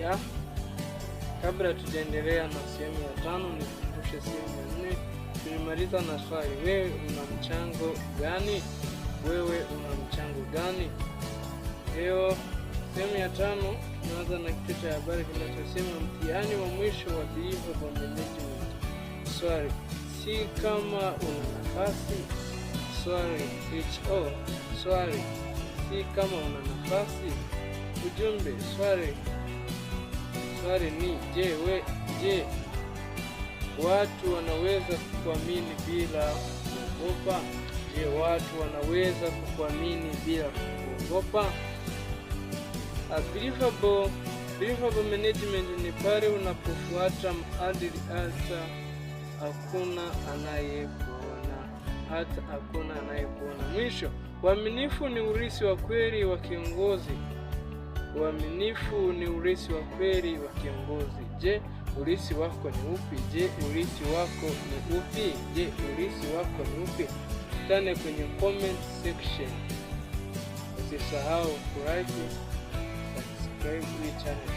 Ya, kabla tujaendelea na sehemu ya tano, nikukumbushe sehemu ya nne. Tulimaliza na swali, wewe una mchango gani? Wewe una mchango gani? Leo sehemu ya tano tunaanza na kichwa cha habari kinachosema mtihani wa mwisho wa Believable Management. Swali, si kama una nafasi. Swali ho, swali, si kama una nafasi. Ujumbe, swali, swali ni je, je watu wanaweza kukuamini bila kuogopa? Je, watu wanaweza kukuamini bila kuogopa? Believable management ni pale unapofuata maadili hata hakuna anayekuona, hata hakuna anayekuona. Mwisho, uaminifu ni urithi wa kweli wa kiongozi. Uaminifu ni urithi wa kweli wa kiongozi. Je, urithi wako ni upi? Je, urithi wako ni upi? Je, urithi wako ni upi? Tukutane kwenye comment section. Usisahau kulike, subscribe hii channel.